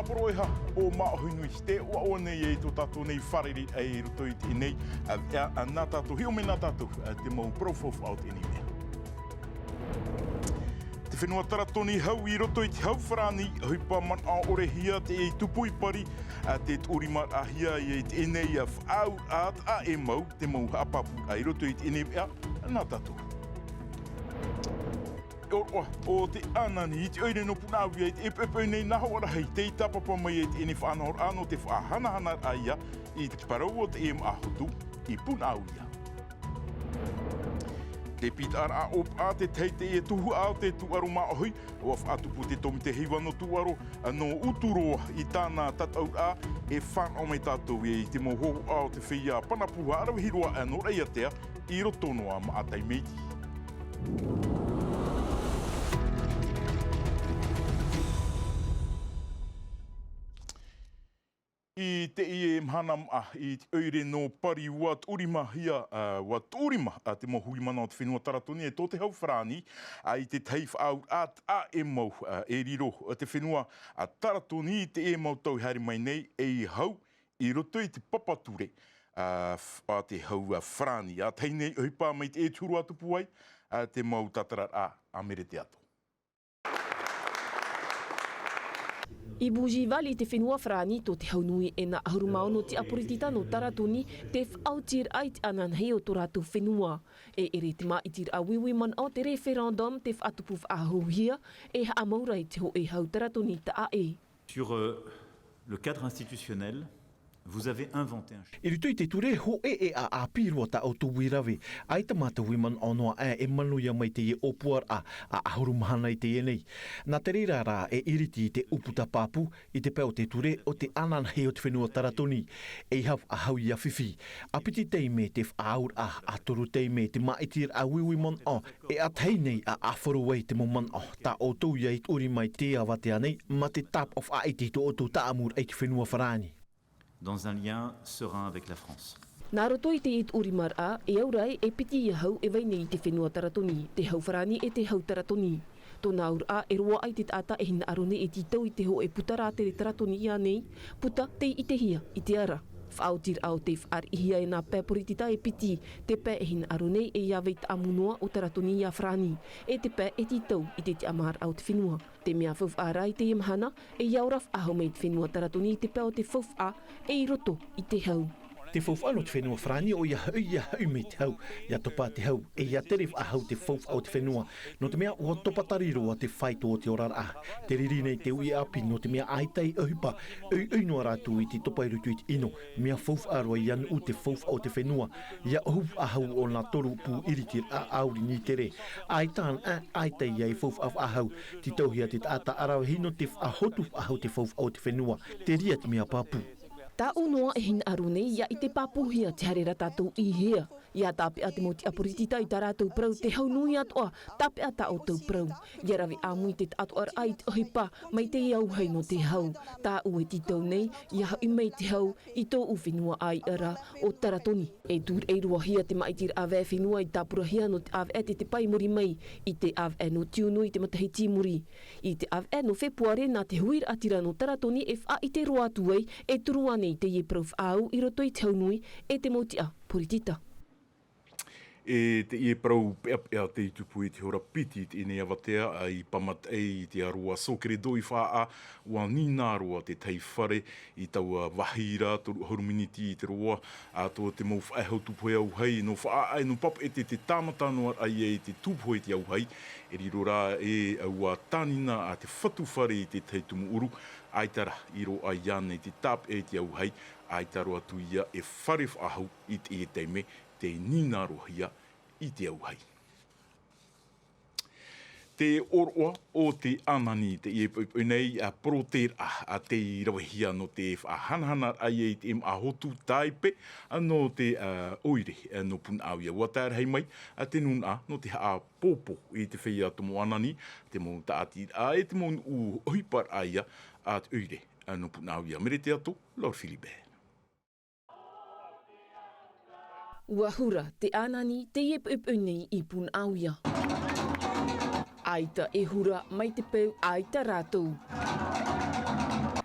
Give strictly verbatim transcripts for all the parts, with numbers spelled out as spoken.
Poroʻi ʻo Māʻohi nui, tē ʻoaʻoa nei ai tō tātou nei fārereiraʻa i roto i teie nei, ā, ā, nā tātou, hiʻo mai nā tātou, ā, te mau parau faufaʻa o teie nei mea. Te fenua Taratoni hau i roto i te hau Farāni, ʻohipa manaʻo ʻore hia te tupu i pari, ā, tē tuʻurimaraʻahia ai i teie nei, ā, faʻaauraʻa taʻa ʻē mau, te mau haʻapāpūraʻa i roto i teie nei mea, nā tātou. E ʻōroʻa ʻo Te ʻĀnani i te ʻoire nō Punaʻauia i teie poʻipoʻi nei, nā hoʻi rahi tei tāpapa mai ai teie faʻanahoraʻa nō te faʻahanahanaraʻa ia i te parau o teie māʻa hotu i Punaʻauia. Te pītaʻaraʻa ʻōpaʻa, te tahi teie tuhaʻa o te tūʻaro māʻohi, ʻua faʻatupu te tōmite hiva nō tūʻaro, nō Uturoa i tāna tataʻuraʻa, e fānaʻo mai tātou i te mau hōhoʻa o te feiā Panapu, haʻaravihi roa nō Raʻiātea, i roto noa Maʻa Taimeiti. I teie mahana māʻa, i te ʻoire nō Pari, ʻua tuʻurimahia, ā, ʻua tuʻurima, ā, te mau hui mana o te fenua Taratoni e tō te hau Farāni, ā, i te tahi faʻaauraʻa taʻa ʻē mau, ā, e riro, ā, te fenua, ā, Taratoni i teie mau tau i haere mai nei, ei hau i roto i te papa ture, ā, f-, ā, te hau, ā, Farāni. ʻA tahi nei ʻohipa mai te ʻēturu ʻa tupu ai, ā, te mau tātararaʻa a Mere Teato. I Bougival i te fenua Farāni, tō te hau nui e nā ʻahuru mā ono tiʻa poritita nō Taratoni, te faʻaotiraʻa i te ananahi o tō rātou fenua. E ʻere te māʻitiraʻa uiui manaʻo, te référendum, te faʻatupu faʻahouhia, e haʻamau ra i te hōʻē hau Taratoni taʻa ʻē. Sur, euh, le cadre institutionnel, vous avez inventé un ch- I roto i te ture hōʻē e ʻāpī roa tā ʻoutou i rave, ʻaita mātou i manaʻo noa ā e manuia mai teie ʻōpuaraʻa, ā, ʻahuru mahana i teie nei. Nā te reira rā e iriti i te ʻūputa pāpū, i te pae o te ture o te ananahi o te fenua Taratoni, ei hau faʻahou ia fifi. ʻA piti taime te faʻaauraʻa, ʻa toru taime te māʻitiraʻa uiui manaʻo, e ʻa tahi nei ʻa ʻāfaro ai te mau manaʻo, tā ʻoutou ia i tuʻurima i teie avatea nei, mā te tāpaʻo faʻaʻite i tō ʻoutou taʻamuraʻa i te fenua Farāni. Dans un lien serein avec la France. Nā roto i teie tuʻurimaraʻa, e au ra ē, e piti ia hau e vai nei i te fenua Taratoni, te hau Farāni e te hau Taratoni. Tōna auraʻa, e roaʻa i te taʻata e hinaʻaro nei e tītau i te hōʻē puta rātere Taratoni ānei, puta tei ʻitehia i te ara. Faʻaotiraʻa o tei fāriʻihia e nā pae poritita e piti, te pae e hinaʻaro nei e ia vai taʻamu noa o Taratoni ia Farāni, e te pae e tītau i te tiʻamāraʻa o te fenua. Te mea faufaʻa rā i teie mahana, e ia ora faʻahou mai te fenua Taratoni i te pae o te faufaʻa, e i roto i te hau. Te faufaʻa nō te fenua Farāni ʻoia hoʻi ia hoʻi mai te hau, ia topa te hau, e ia tere faʻahou te faufaʻa o te fenua, nō te mea ʻua topa tari roa te faito o te oraraʻa. Tē riri nei te uʻi ʻāpī nō te mea ʻaita e ʻohipa, ʻoiʻoi noa rātou i te topa i roto i te ʻino, mea faufaʻa roa ia nuʻu te faufaʻa o te fenua, ia ʻohu faʻahou ʻōna toru pū iritiraʻa ʻauri nītere. ʻAita anaʻe, ʻaita ia e faufaʻa faʻahou, tītauhia te taʻata ʻaravihi nō te faʻahotu faʻahou te faufaʻa o te fenua, terā te mea pāpū. Tāʻu noa e hinaʻaro nei ia ʻite pāpūhia te haere ra tātou i hea. Ia tāpeʻa te mau tiʻa poritita i tā rātou parau te hau nui atoʻa, tāpeʻa tā ʻoutou parau. Ia rave ʻāmui te taʻatoʻaraʻa i te ʻohipa, mai teie auahi nō te hau. Tāʻu e tītau nei, ia hoʻi mai te hau i tōʻu fenua ʻāiʻa ra, ʻo Taratoni. E tūraʻi roa hia te māʻitiraʻa ʻāvaʻe fenua i tāpurahia nō te ʻāvaʻe Tetepa i muri mai i te ʻāvaʻe nō Tiunu i te matahiti i muri. I te ʻāvaʻe nō Fepuare nā te huiraʻatira nō Taratoni e faʻaʻite roa atu ai, e turu ānei teie parau faʻaau i roto i te hau nui e te mau tiʻa poritita. E teie parau peʻapeʻa tei tupu i te hora piti i teie nei avatea, ā, i Pamataʻi i te aro a Socredo i Faʻaʻā, ʻua nina roa te tahi fare i taua vāhi ra, toru ʻahuru miniti i te roa, ā, tō te mau faʻehau tūpohe auahi, nō Faʻaʻā, nō Papeʻete te tāmata noa ra ia i te tūpohe i te auahi, e riro rā ē, ʻua tānina ā te fatu fare i te tahi tumu ʻuru, ʻaita rā, i roaʻa iāna i te tāpeʻa i te auahi, ʻaita roa atu ia e fare faʻahou i teie taime, tē nina roa hia i te auahi. Te ʻōroʻa o Te ʻĀnani i teie poʻipoʻi nei, ā, porotēraʻa, ā, tei ravehia nō te faʻahanahanaraʻa i te māʻa hotu tāipe, ā, nō te, ā, ʻoire, ā, nō Punaʻauia. ʻUa tae rahi mai, ā, te nūnaʻa nō te haʻapōpō i te feiā Tomo ʻĀnani, te mau tāʻatiraʻa, ā, e te mau nuʻu ʻohiparaʻa ia, ā, te ʻoire, ā, nō Punaʻauia. Mere Teato, Laura Philibert. ʻUa hura Te ʻĀnani teie poʻipoʻi nei i Punaʻauia. ʻAita e hura mai te peu ʻaita rātou.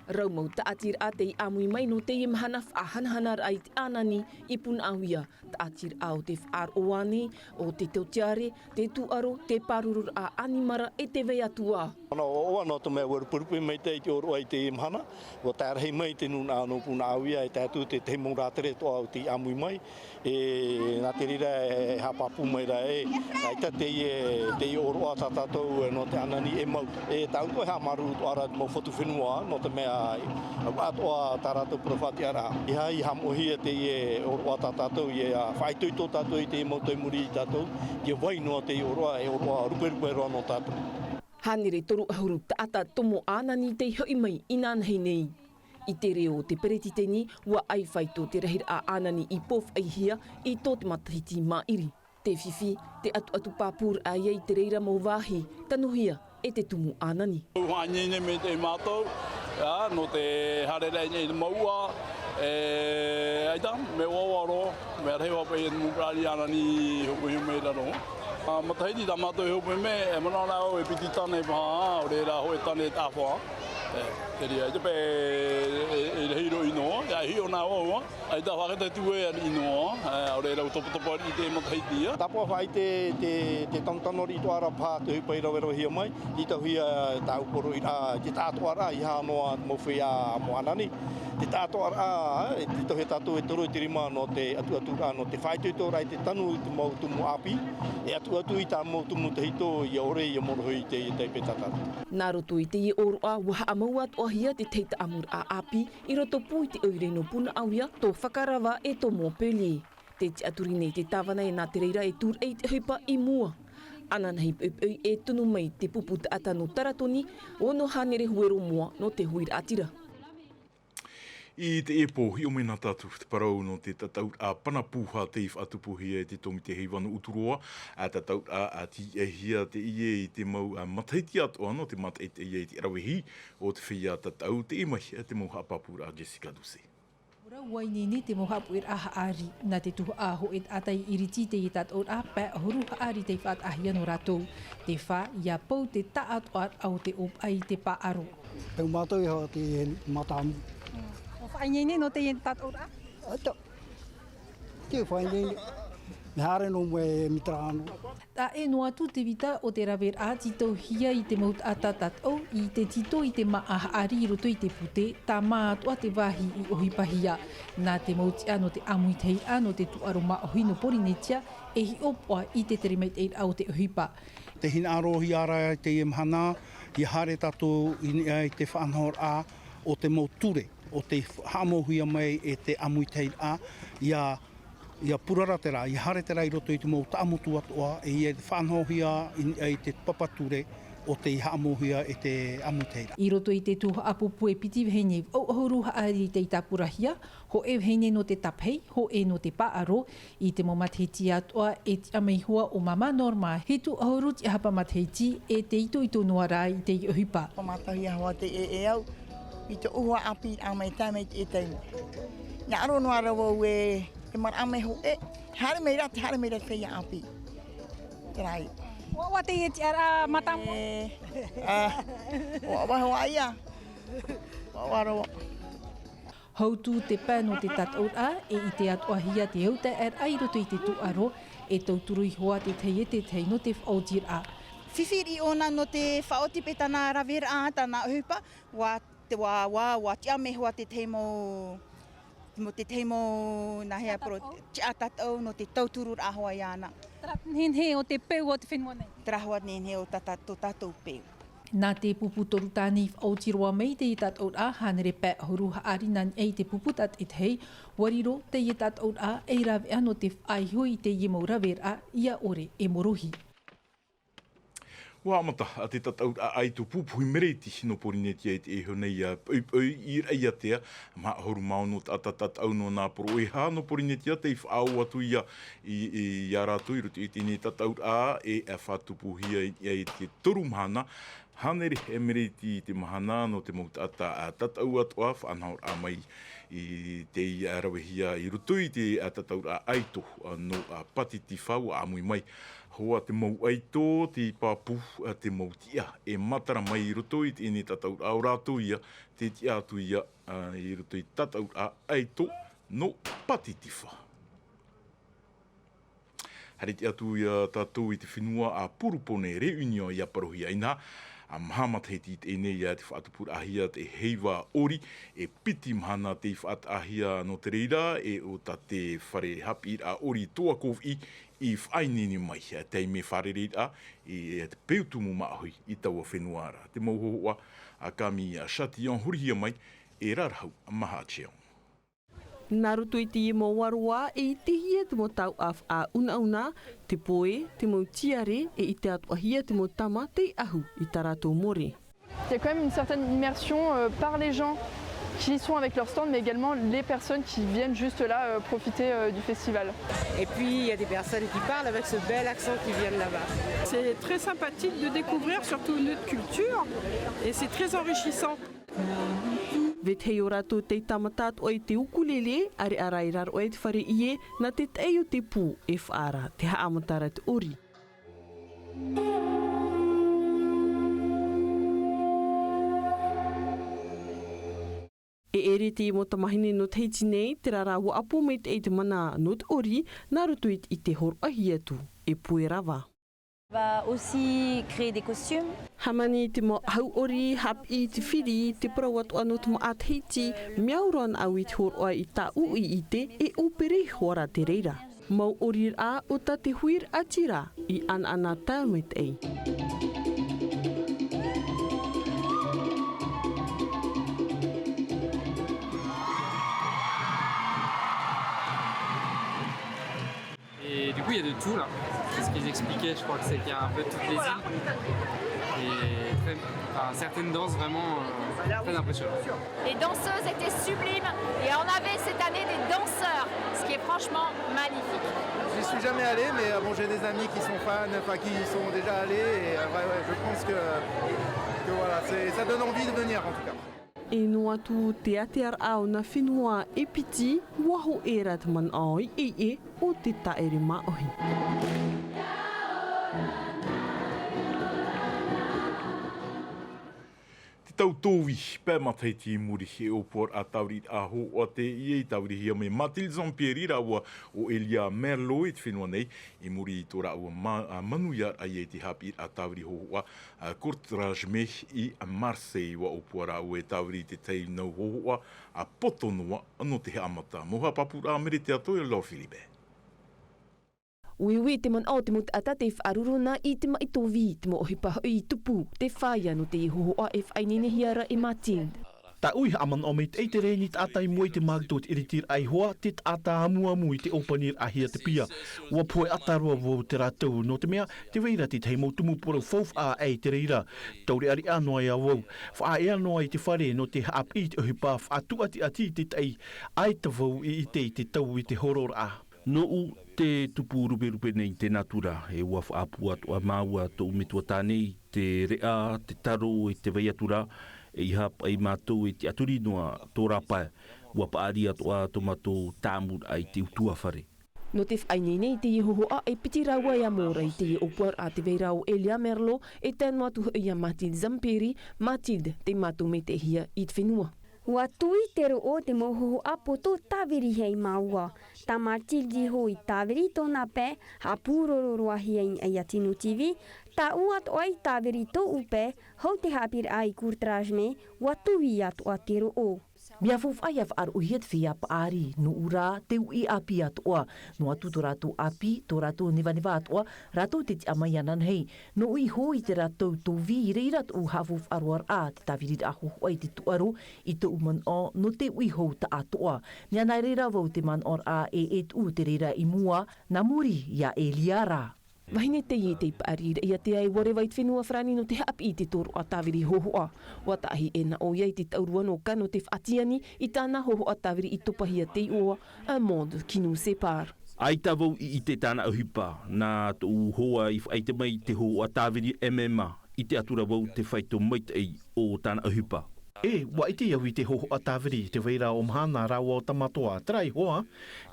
Rau mau taʻatiraʻa tei ʻāmui mai nō teie mahana faʻahanahanaraʻa i te ʻānani i Punaʻauia. Taʻatiraʻa o te faʻaroʻo ānei, o te tōtiare, te tūʻaro, te pāruruʻraʻa ʻanimara e te vai atu ā. Ana o ʻoa nō te mea ua ruperupe mai te, i te ʻōroʻa i teie mahana, ua tae rahi mai te nūnaʻa nō Punaʻauia e tae atu te tahi mau rātere toʻa o tei ʻāmui mai. E, nā te reira e haʻapāpū mai ra e, ʻaita teie, teie ʻōroʻa tā tātou e nō te ʻānani e mau. E tāʻu atoʻa e haʻamāuruuru atoʻa ra te mau fatu fenua, nō te mea, ʻauaʻa atoʻa tā rātou parau faʻatiʻaraʻa. ʻEiaha i haʻamoʻehia teie ʻōroʻa tā tātou, ʻia faʻaitoito tātou i teie mau tau i muri ia tātou, ʻia vai noa teie ʻōroʻa, e ʻōroʻa ruperupe roa nō tātou. Hānere toru ʻahuru taʻata tomo ʻānani tei hoʻi mai inanahi nei. I te reo o te peretiteni, ua ʻaifai tō te rahiraʻa ʻānani i pōfaʻahia i tō te matahiti maʻiri. Te fifi, te atuatu pāpūraʻa ia i te reira mau vāhi, tanuhia e te tumu ʻānani. Ua haʻaineine mai te mātou, ā, nō te haereraʻa i te mau ʻā, e, ʻaita, mea ʻoaʻoa roa, mea rahi ʻoaʻoa paʻi e te mau parari ʻānani i hopoiho mai i raro. Ā, matahiti tā mātou e hopoiho mai, e manaʻo ana au e piti tane paha, ʻaore rā hōʻē tane e taʻafa. E, te reira, ʻaita paʻi e, e, e rahi roa ʻino, ʻia hiʻo na vau, ʻaita faʻakata atu e ana ʻino, e, ʻaore rā u topatopa i te matahiti ia. Tāpaʻo faʻaʻite te, te tanotano riʻi atoʻa ra paha te ʻohipa i raveravehia mai, tītauhia tāʻu poroʻi ra, te taʻatoʻaraʻa, ʻeiaha noa te mau feiā mau ʻānani. Te taʻatoʻaraʻa, e tītauhia tātou e toru i te rima nō te atuaturaʻa, nō te faʻaitoitoraʻa i te tanu i te mau tumu ʻāpī, e atuatu i tā mau tumu tahito, ʻia ʻore ʻia morohi i teie taipe tā tātou. Nā roto i teie ʻōroʻa, ua haʻamau atoʻahia te tahi taʻamuraʻa ʻāpī, i roto pū i te ʻoire nō Punaʻauia, tō Fakarava e tō Montpellier. Tē tiʻaturi nei te tāvana e nā te reira e tūraʻi i te ʻohipa i mua. Ananahi poʻipoʻi e tunu mai te pupu taʻata nō Taratoni, ono hānere huero moa nō te huiraʻatira. I teie pō, hiʻo mai na tātou te parau nō te tataʻuraʻa pana pūhā tei faʻatupuhia e te tōmite heiva nō Uturoa, ā, tataʻuraʻa, ā, tīaʻihia teie i te mau, ā, matahiti atoʻa nō te mātaʻitaʻihia i te ravehi o te feiā tataʻu, teie mai, ā, te mau haʻapāpūraʻa a Jessica Doucet. Ora ua ineine te mau haʻapuʻeraʻa haʻari, nā te tuhaʻa hōʻē taʻata i ʻiriti i teie tataʻuraʻa, pae ʻahuru haʻari tei faʻataʻahia nō rātou. Te fā, ʻia pau te taʻatoʻaraʻa o te ʻōpaʻa i te paʻaro. Tau mātou iho te mātāmua. ʻUa faʻaineine nō teie tataʻuraʻa? ʻAita. Te faʻaineine. Mea haere noa mai e mītera ono. Taʻe noa atu te vita o te raveraʻa tītauhia i te mau taʻata tataʻu i te tītau i te māʻa haʻari i roto i te pūtē, tāmā atoʻa te vāhi i ʻohipahia. Nā te mau tiʻa nō te ʻāmuitahiraʻa nō te tūʻaro māʻohi nō Pōrīnetia, e hiʻopoʻa i te tere maitaʻiraʻa o te ʻohipa. Tē hinaʻarohia ra i teie mahana, ʻia haere tātou i niʻa i te faʻanahoraʻa o te mau ture, o tei haʻamauhia mai e te ʻāmuitahiraʻa, ʻia, ʻia purara terā, ʻia haere terā i roto i te mau taʻamotu atoʻa, e ʻia faʻanahohia i niʻa i te papa ture, o tei haʻamauhia e te ʻāmuitahiraʻa. I roto i te tuhaʻa pupu e piti vahine vaʻu ʻahuru haʻari tei tāpurahia, hōʻē vahine nō te tāpeʻa, hōʻē nō te paʻaro, i te mau matahiti atoʻa e tiʻa mai hoʻi ʻo Māmā Norma, hitu ʻahuru tiʻahapa matahiti, e tē itoito noa ra i teie ʻohipa. Ua mātauhia hoʻi te ʻēʻē au, i te ʻuhu ʻāpī, ʻa mai tae mai i teie taime. Hinaʻaro noa ra vau e, e maraʻa mai hōʻē, haere mai ra, te haere mai ra te feiā ʻāpī. Terā ia. ʻUa, ʻua teie tiʻaraʻa mātāmua? E, ā, ʻua, ʻua, ʻua ia. ʻUa, ʻua roa. Hautū te pae nō te tataʻuraʻa, e ʻite atoʻahia te autaeaʻeraʻa i roto i te tūʻaro, e tauturu iho ā te tahi e te tahi nō te faʻaotiraʻa. Fifi riʻi ʻōna nō te faʻaoti paʻi tāna raveraʻa, tāna ʻohipa, ʻua, te, ʻua, ʻua, ʻua tiʻa mai hoʻi te tahi mau, mau, te tahi mau, nāhea poro, tiʻa tataʻu nō te tautururaʻa hoʻi iāna. Terā nehenehe o te peu o te fenua nei. Terā hoʻi nehenehe o tā tā-, tō tātou peu. Nā te pupu toru tāne i faʻaoti roa mai i teie tataʻuraʻa, hānere pae ʻahuru haʻari nā niʻa i te pupu tātaʻitahi, ʻua riro teie tataʻuraʻa ei rāveʻa nō te faʻaiho i teie mau raveraʻa, ʻia ʻore e morohi. ʻUa haʻamata te tataʻuraʻa ʻaito pupuhi mereti nō Pōrīnetia i teie nei, ā, poʻipoʻi i Raʻiātea, maha ʻahuru mā ono taʻata tataʻu nō nā poro ʻohipa nō Pōrīnetia tei faʻaau atu ia i, i, ia rātou i roto i teie tataʻuraʻa e, ā, faʻatupuhia i, i te toru mahana. Hānere e mereti te mahana nō te mau taʻata tataʻu atoʻa faʻanahoraʻa mai i te ravehia i roto i te tataʻuraʻa ʻaito nō Pātitifa. Ua ʻāmui mai hoʻi te mau ʻaito, te pāpū, te mau tiʻa e matara mai i roto i teie tataʻuraʻa, ʻo rātou ia te tiʻa atu ia i roto i te tataʻuraʻa ʻaito nō Pātitifa. Haere atu ia tātou i te fenua a Purupone, Réunion, i Aparohia. Inaha, maha matahiti i teie nei ia te faʻatupuraʻahia te heiva ʻori. E piti mahana tei faʻataʻahia nō te reira, e ʻo tā te fare haʻapiʻiraʻa ʻori Toa Koviʻi i faʻaineine mai, taime fārereiraʻa i te peu tumu māʻohi i taua fenua ra. Te mau hōhoʻa a Kami a Chatillon, hurihia mai e Rarahu Mahacheong. Nā roto i teie mau ʻāroa e ʻitehia te mau tauʻa faʻaunauna, te poe, te mau tiare, e ʻite atoʻahia te mau tama tei ʻahu i tā rātou more. Il y a quand même une certaine immersion, euh, par les gens qui sont avec leur stand, mais également les personnes qui viennent juste là, euh, profiter, euh, du festival. Et puis, il y a des personnes qui parlent avec ce bel accent qui viennent là-bas. C'est très sympathique de découvrir surtout notre culture et c'est très enrichissant. Vetahi o rātou tei tāmata atoʻa i te ukulele, ʻareʻa rā i raro aʻe te fare ʻie, nā te taʻi o te pū e faʻaara te haʻamatara te ʻori. E ʻere te mau tamāhine nō Tahiti nei, terā rā ua ʻapo maitaʻi te mana nō te ʻori, nā roto i te ʻite hōroʻahia atu e Puerava. Va aussi créer des costumes. Hāmani te mau ʻahu ʻori, haʻapiʻi te firi, te parau atoʻa nō te māʻa Tahiti, mea au roa naʻu i te hōroʻa i tāʻu i ʻite, e ʻōpere iho ā rā te reira. Mau ʻoriraʻa o tā te huiraʻatira i ʻanaʻanatae maitaʻi. Et du coup, il y a de tout là. C'est ce qu'ils expliquaient, je crois que c'est qu'il y a un peu de toutes les îles. Et très, enfin, certaines danses vraiment, euh, très impressionnantes. Les danseuses étaient sublimes et on avait cette année des danseurs, ce qui est franchement magnifique. J'y suis jamais allé, mais, euh, bon, j'ai des amis qui sont fans, enfin, qui y sont déjà allés. Et, euh, ouais, ouais, je pense que, que voilà, c'est, ça donne envie de venir en tout cas. E noa atu te ʻātearaʻa o nā fenua e piti, ua hōʻē rā te manaʻo i ʻeʻe o te tāʻere māʻohi. Te tau tōvī, pae matahiti i muri, e ʻōpuaraʻa tāviriraʻa hōhoʻa teie i tāvirihia mai Mathilde Zampieri rāua ʻo Elia Merlot i te fenua nei, i muri i tō rāua ma-, a, manuiaraʻa i te haʻapiʻiraʻa tāviri hōhoʻa, a, Courtrajmé i Marseille. Ua ʻōpua rāua e tāviri i te tahi nau hōhoʻa, a, poto noa nō te haʻamata. Mau haʻapāpūraʻa Merete Atoia, Laure Philibert. Uiui, te manaʻo o te mau taʻata tei faʻaruru nā i te maʻi tōvī, te mau ʻohipa hoʻi i tupu, te fāʻia nō teie hōhoʻa e faʻaineinehia ra e Mathilde. Tāʻu i haʻamanaʻo maitaʻi te reni taʻata i mua i te māutu o te ʻiritiraʻa iho ā, te taʻata amuamu i te ʻōpaniraʻahia te pia. Ua pohe ʻata roa vau i tā rātou, nō te mea, tē vai ra te tahi mau tumu parau faufaʻa ʻē i te reira. Taureʻareʻa noa ia vau. Faʻaea noa i te fare nō te haʻapiʻi i te ʻohipa faʻatuʻatiʻati i te taʻi, ʻaita vau i ʻite i te tau i te hororaʻa. Nōʻu te tupu ruperupe nei te natura, e ua faʻapū atoʻa māua tōʻu metua tāne i te reʻa, te taro, e te vai atu ra, e ʻeiaha paʻi mātou e tiʻaturi noa tō rāpae, ua paʻari atoʻa tō mātou tāmuraʻa i te ʻutuāfare. Nō te faʻaineine i teie hōhoʻa e piti rāua e amo ra i teie ʻōpuaraʻa tē vai ra ʻo Elia Merlot, e tae noa atu hoʻi ia Mathilde Zampieri, Mathilde, tei mātou maitaʻihia i te fenua. Ua tuʻi te roʻo te mau hōhoʻa poto tāvirihia e māua. Tā Mathilde iho i tāviri tōna pae, haʻapūroro roa hia i niʻa i a Tino TV, tāʻu atoʻa i tāviri tōʻu pae, hou te haʻapiʻiraʻa i Courtrajmé, ua tuʻi atoʻa te roʻo. Mea faufaʻa ʻia faʻaroʻohia te feiā paʻari, nōʻu rā, te uʻi ʻāpī atoʻa, noa atu tō rātou ʻāpī, tō rātou nevaneva atoʻa, rātou tē tiʻa mai ananahi, nōʻu iho i te rātou tōvī i reira tōʻu haʻafaufaʻa roaraʻa, te tāviriraʻa hōhoʻa i te tūʻaro, i tōʻu manaʻo, nō te uʻi hou taʻatoʻa. Mea nā reira vau te manaʻoraʻa e, e tuʻu te reira i mua, nā muri ia Elia rā. Vahine teie tei paʻari i Raʻiātea e ua reva i te fenua Farāni nō te haʻapiʻi i te tōroʻa tāviri hōhoʻa. Ua taʻahi ʻē na ʻoia i te taurua nō Kano te faʻatiani i tāna hōhoʻa tāviri i topahia te iʻoa, Un monde qui nous sépare. ʻAita vau i ʻite tāna ʻohipa, nā tōʻu hoa i faʻaʻite mai i te hōhoʻa tāviri M M A, I te atura vau te faito maitaʻi o tāna ʻohipa. E, ua ʻite au i te hōhoʻa tāviri, te vai ra o Mahana rāua ʻo Tamatoa, terā iho ā,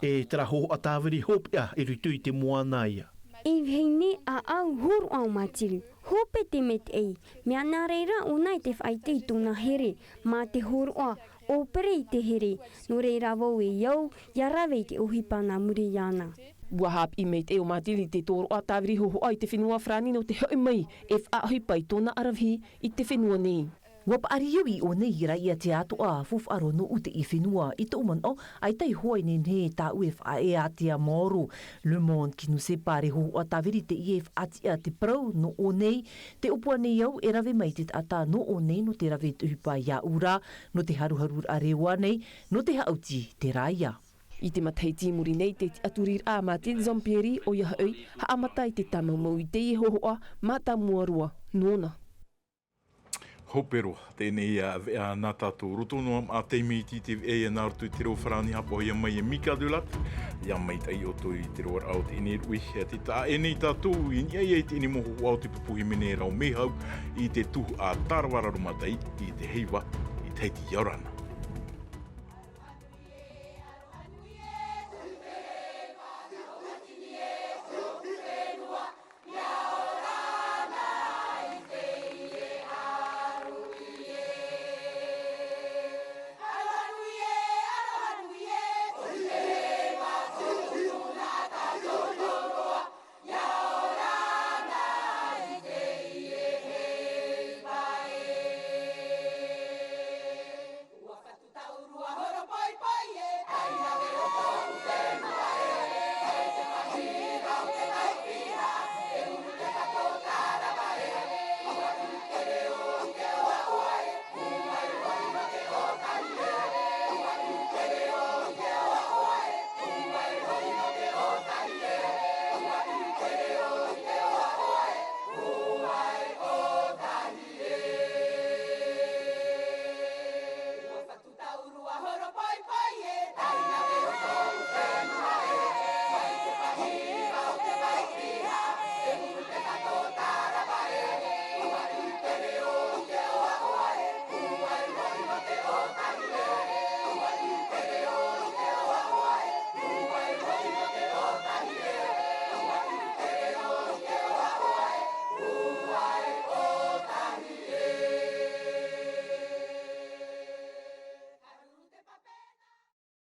e terā hōhoʻa tāviri hopeʻa i roto i te moana ia. E vahine ʻāʻau hōroʻa ʻo Matilde. Hope te maitaʻi, mea nā reira ʻōna i te faʻaʻite i tōna here, mā te hōroʻa, ʻōpere i te here, nō reira vau e au, ʻia rave i te ʻohipa nā muri iāna. Ua haʻapiʻi maitaʻi ʻo Matilde i te tōroʻa tāviri hōhoʻa i te fenua Farāni nō te hoʻi mai e faʻaʻohipa i tōna aravihi i te fenua nei. Ua paʻari au i ʻō nei i rāʻau te atoʻa, faufaʻa roa nōʻu teie fenua, i tōʻu manaʻo, ʻaita e hoa e nehenehe tāʻu e faʻaʻeaʻeatia maoro. Le Monde qui nous sépare, hōhoʻa tāviri teie e faʻatiʻa te parau nō ʻō nei. Te ʻōpua nei au e rave mai te taʻata nō ʻō nei nō te rave i te ʻohipa iāʻu ra, nō te haruharuraʻa reo ānei, nō te haʻuti, terā ia. I te matahiti i muri nei te tiʻaturiraʻa a Matilde Zampieri, ʻoia hoʻi, haʻamata i te tāmaumau i teie hōhoʻa mātāmua roa nōna. Hope roa, teie nei ia veʻa nā tātou. Roto noa mā te maitaʻi te veʻa ia nā roto i te reo Farāni, haʻapaʻohia mai e Mika Delatte. ʻIa maitaʻi ʻoutou i te roaraʻa o teie nei ruʻi, e te taʻa e nei tātou i niʻa ia i teie nei mau hōhoʻa o te pupu hīmene rau mehau i te tuhaʻa Taravara Aromātaʻi i te heiva i Tahiti. ʻIa ora na.